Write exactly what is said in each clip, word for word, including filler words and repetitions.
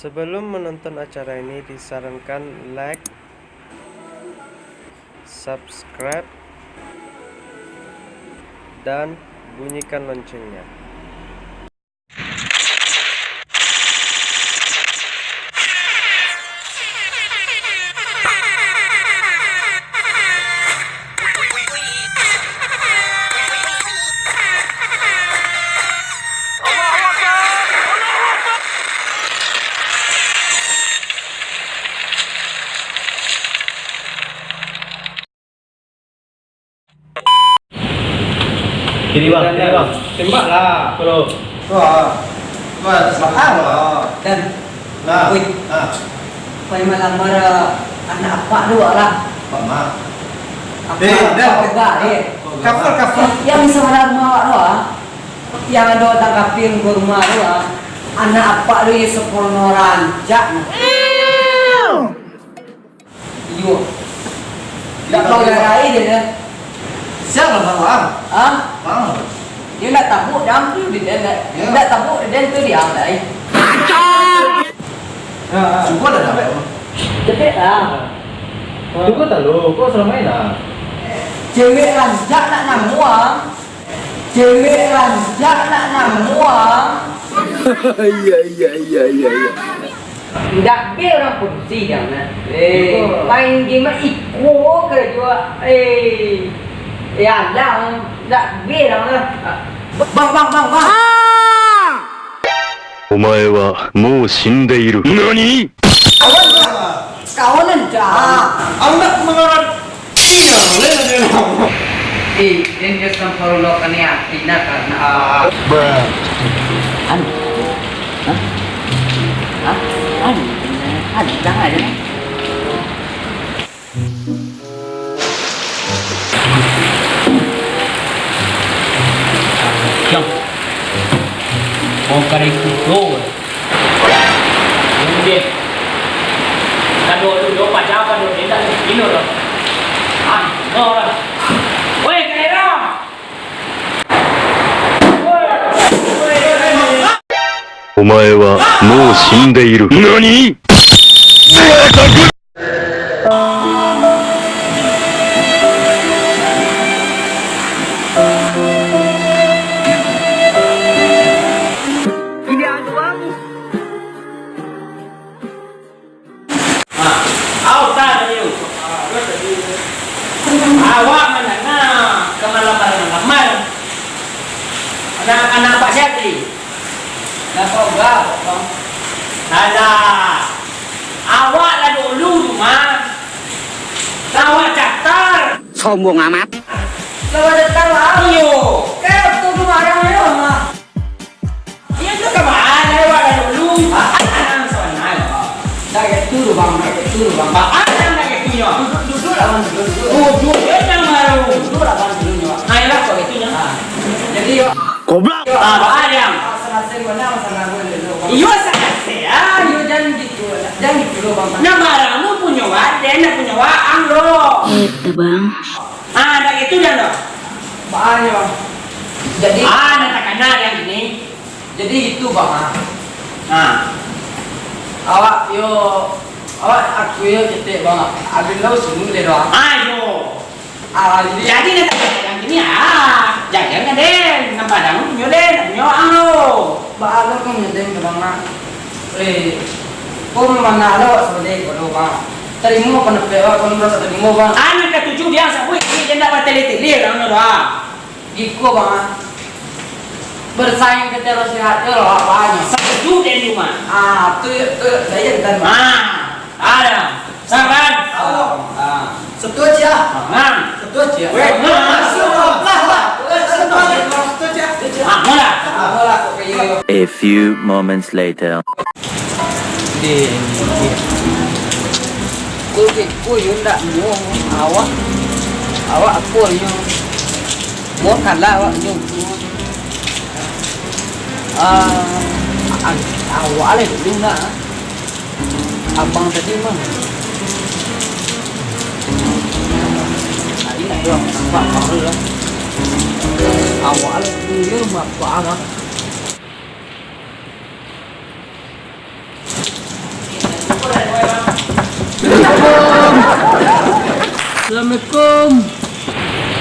Sebelum menonton acara ini, disarankan like, subscribe, dan bunyikan loncengnya. Kiri, Bang, kiri, Bang. Tembak lah. Bro. Wah. Wah, mahal lah. Dan. Nah. Wih. Nah. Pai malamar, eh, anak apak tu lah. Apak mah. Apak, eh, apak dah. Pegang, eh. Kafir, kafir. Yang bisa malamar awak tu, ah. Yang ado batang kapir muko rumah tu, ah. Anak apak tu, ya, sampurno rancak. Iyo. Ndak bagarai den, eh. Sia lah, Bang? Hah? Bang. Yo, ndak tabuk dam tu di den, eh. Yo. Ndak tabuk di den tu diam, dai. Ha, ha. Cubo lah, dah. Capek lah. Cubo tak lo, kau selama ini lah. Cewek rancak nak namuah. Cewek rancak nak namuah. Iya, iya, iya, iya, iya. Ndak be urang padusi jan, nah. Eh, main game iko karajo, eh. Ya lah, ndak be urang lah. Bang, bang, bang, bang. Omae wa mou shindeiru. Nani? Kawan, kawan anda. Aku nak mengarang. Iya, boleh lah dia. Eh, den jo sampurno kane ati nah karano. Anu. Hah? Hah? Anu. Anu, jangan aja. Yang. Mau kari kudo. Deh. Kado tu, do paja kado ni, tak kilo doh. Ah, no lah. Woi, Kaira! Woi, woi, woi. Omae wa mou shindeiru. Nani? Ini anu aku. Ah, au, ta, tadi tu. Awak mandanga ka malamar-malamar. Anak, anak Pak Syakri. Napa uga, Bang? Alah. Awak lah dulu tu, mah. Lah awak catar. Sombong amat. Lah awak catar, Bang. Iyo. Kayak betul tu, Bang. Iyo, tu ka baa, awak lah dulu. Baa nan sabananyo. Ndak gitu doh, Bang, ndak gitu doh, Bang. Baa nan ndak gitu nyo? Duduk, duduk lah, Bang, duduk, duduk. Duduk, yo, nan baru. Duduk lah, Bang, dulu nyo. Ayolah, kok gitu nyo. Ah. Jadi, yo. Goblok. Ah, baa, Yang? Ah, salasai bana masalah gue dulu, Bang. Iyo, salasai, ah. Iyo, jan gitu, jan gitu doh, Bang. Nan barang tu punyo waden, ndak punyo waang doh. Itu, Bang. Ah, ndak gitu, Yang, doh. Baa nyo, Bang. Jadi, ah, nan takana Yang kini. Jadi itu, Bang, ah. Nah. Awak yo, awak aku yo ketek, Bang. Abih lo sungguh deh, Bang. Ayo. Ah, jadi, jadi nak tak yang gini, ah. Jangan kan, Den. Nampak dah punyo, Den. Punyo ang lo. Baa lo kan, Den, Bang, ah. Eh, kau mana lo sebenarnya, kau, Bang? Tarimo pendapat awak, kau merasa tarimo, Bang? Anak katuju dia sabuik, ini dia ndak batele-tele, Bang, lo, ah. Iko, Bang, ah. Bersaing ka tiaro sehat tu lo, apo nyo? Satuju den tu mah. Ah, tu, tu, lain kan, Bang. Ah, ada. Saran. Ah. Setuju, ya? Ah. Setuju, ya? Weh, nah. Setuju, ya? Setuju, ya? Ah, mula. Ah, mula, kok kayak gitu. A few moments later. Deh, deh. Ko, ko, ko, yo ndak muo awak. Awak apo nyo? Muo kalah awak nyo. Ah, a-, awak lah dulu nak. Abang tadi mah. Tadi nak yo nampak abang dulu lah. Awak lah dulu yo rumah apa mah. Assalamualaikum.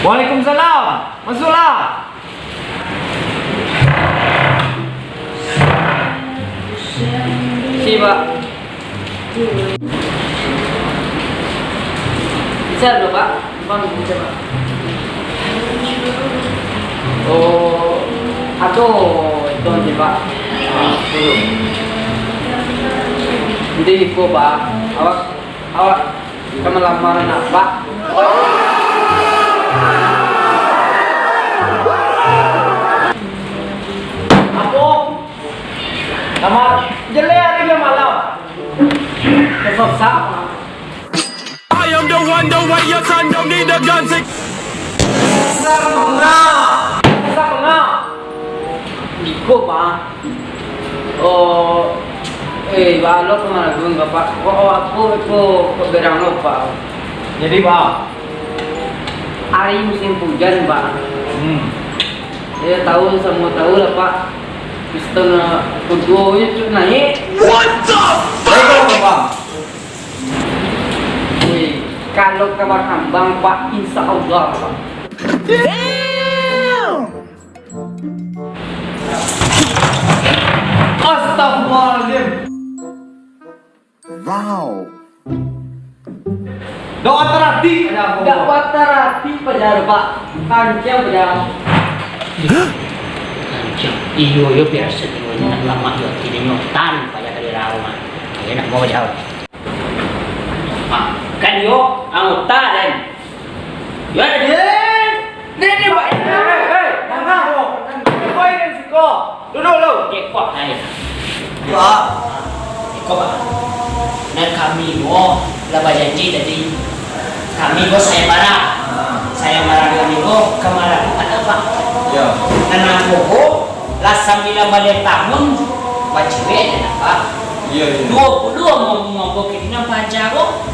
Waalaikumsalam. Masuklah. Si, Pak. Bisa dulu, Pak? Bang, bisa, Pak. Oh, atau itu nanti, Pak. Ah, dulu. Nanti iko, Pak. Awak, awak ka malamar anak, Pak. Apo? Lamar? Jelek hari dia malam. Kesosak. I am the one, the way your son don't need a gun to Sanga. Sanga. Iko, Pak. Oh, eh, balok ka mano, Pak? Kok, oh, aku iko, kok berang lo, Pak? Jadi, Pak? Hari musim hujan, Pak. Hmm. Ya, tahu, semua tahu lah, Pak. Piston, eh, kedua itu naik. What the fuck? Baik, Pak. Wih, kalau kabar kambang, Pak, insya Allah, Pak. Damn! Astagfirullahaladzim. Wow. Dak batarati, pada aku. Dak batarati, pada Pak. Kancang, pada. Kancang. Iyo, iyo, biasa iyo, nak lama iyo, kini nyotan, pada dari rumah. Iyo, nak mau jauh. Ah, kan yo, anggota den. Yo, den. Den, den, Pak. Hei, hei, hei, jangan, bro. Kau ini siko. Duduk, lu. Kekok, nah, yo. Yo. Kekok, Pak. Nah, kami, bro, lah bajanji tadi. Kami, bro, sayembara. Ah. Sayembara kami, bro, kamarin ada, Pak. Yo. Nah, nah, bro, lah sambilan baleh tahun, bacewek, den, Pak. Iyo, iyo. Duo puluah mau, mau, bro, kini nan paja, bro.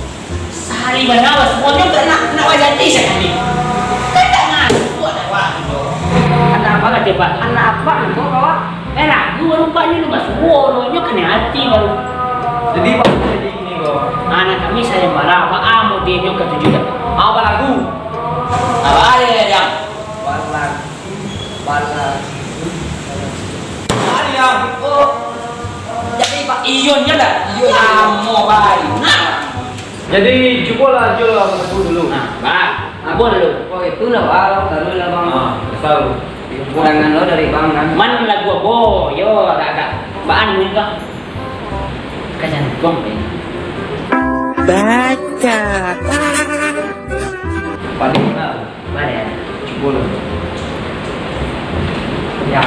Sahari bana basuo nyo, kan nak, nak bajadi sakali. Kan tak masuk buat awak tu. Anak apa kata, Pak? Anak apa namo, Pak? Eh, ragu baru, Pak, nyo basuo nyo, nyo kanai ati baru. Jadi, Pak, jadi gini, Pak. Anak kami sayembara, Pak, ah, modelnyo katuju dah. Apa lagu? Apa aja, Jang? Balagu, balagu, balagu. Ayo. Oh. Jadi, Pak, iyo nyo dah. Iyo, iyo. Lamo bae. Nah. Jadi, cubolah Jul lah basabu dulu. Nah, Pak. Apo dulu? Oh, itu nah, Pak. Taruh lah, Bang. Ah, taruh. Kurangan lo dari Bang, kan? Man lagu apo? Yo, agak-agak. Baan ni, Bang? Kajan Bang, Bang. Baca. Paling kenal. Mana ya? Cubo lu. Ya.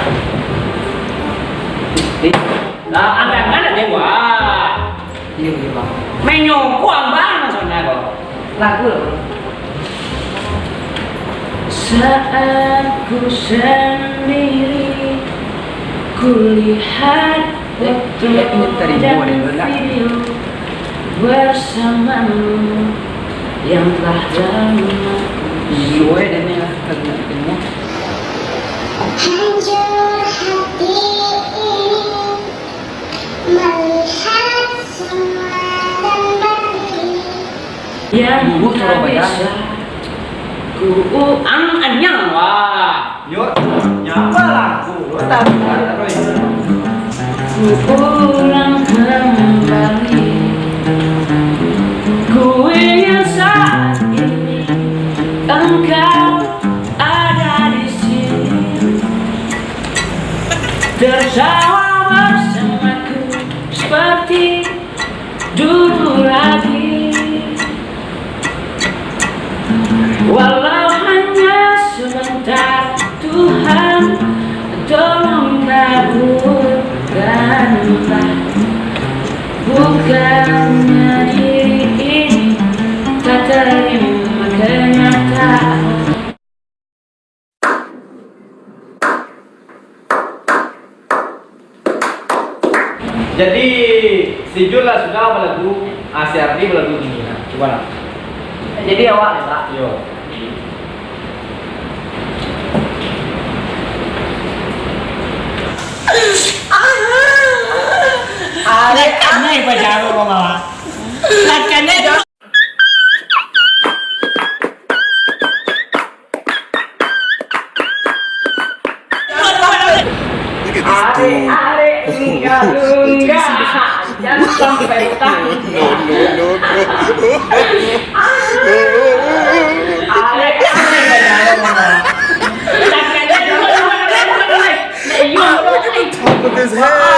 Nah, andangan aja, wah. Iya, iya, Bang. Menyokong, Bang, maksudnya, kok. Lagu, lagu. Saat ku sendiri, ku lihat foto dan video bersamamu yang telah lama. Iya, eh, dan yang lagu itu. Hancur hati ini melihat semua dan berdiri. Yang Dulu tak Surabaya. Bisa ku ang-, anyang, wah. Yo, nyapa lagu? Lo tahu kan, Roy? Ku ulang kembali. Ku ingin saat ini engkau ada di sini. Tertawa bersamaku seperti dulu lagi. Walau hanya sebentar, Tuhan, tolong kabulkanlah. Bukannya diri ini tak terima kenyataan. Jadi, si Jul lah sudah balagu, ah, si Ardi balagu ini. Nah, cubo lah. Jadi, awak ni, Pak? Yo. Arek, aneh pajaru kau bawa. Laki Look at this dude. Wait till you see the. No, no, no, no. Look at the top of his head. Look at his head.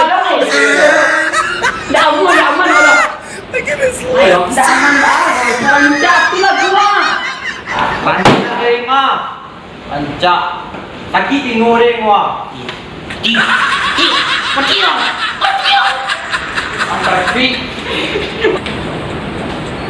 Look at his legs. Rancak, rancak. Sakik tingo deh, wah. Ti, ti, mati lah, mati lah. Tapi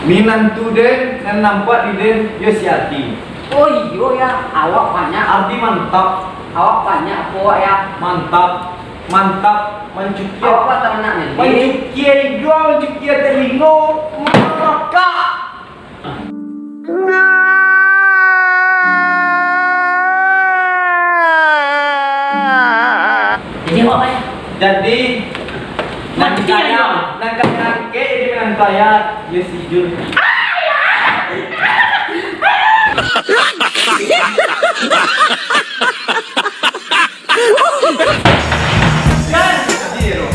minantu den, nan nampak di den, yo si Ati. Oh iyo, ya, awak banyak. Arti mantap. Awak banyak apo, awak, ya? Mantap, mantap, mancukia. Awak buat anak ni. Mancukia hidung, mancukia telingo, maka. Jadi awak, Pak, ya? Jadi, mati nan kaya, nan kaya angkek jadi minantu ayah, yo si Jul. Kan? Jadi, Ro.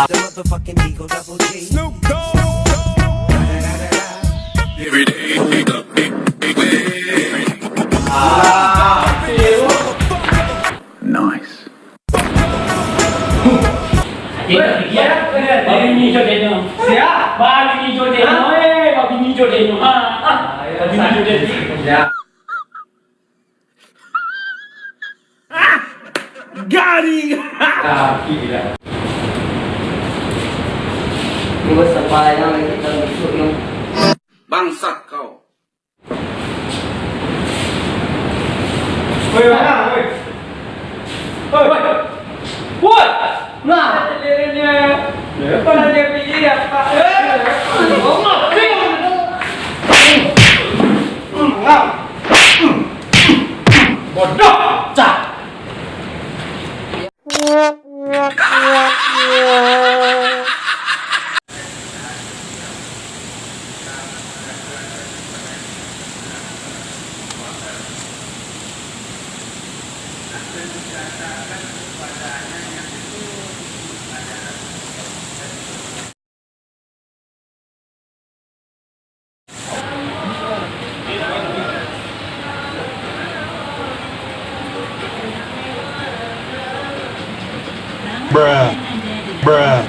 The motherfucking Eagle Double G. Snoop Dogg. Every day we go, we, we, we. Ah, nice. Babini jo Deno. Sia? Babini jo Deno. Hah? Eh, babini jo Deno. Ha, ha. Babini jo Deno. Ya. Garing. Kaki lah. Gua sembahyang lagi dalam besok, Yong. Bangsat kau. Woi, mana, woi? Woi. Woi. Nah. Pernah dia pilih apa? Eh. Ngam. Bodoh. Cak. Bruh. Bruh.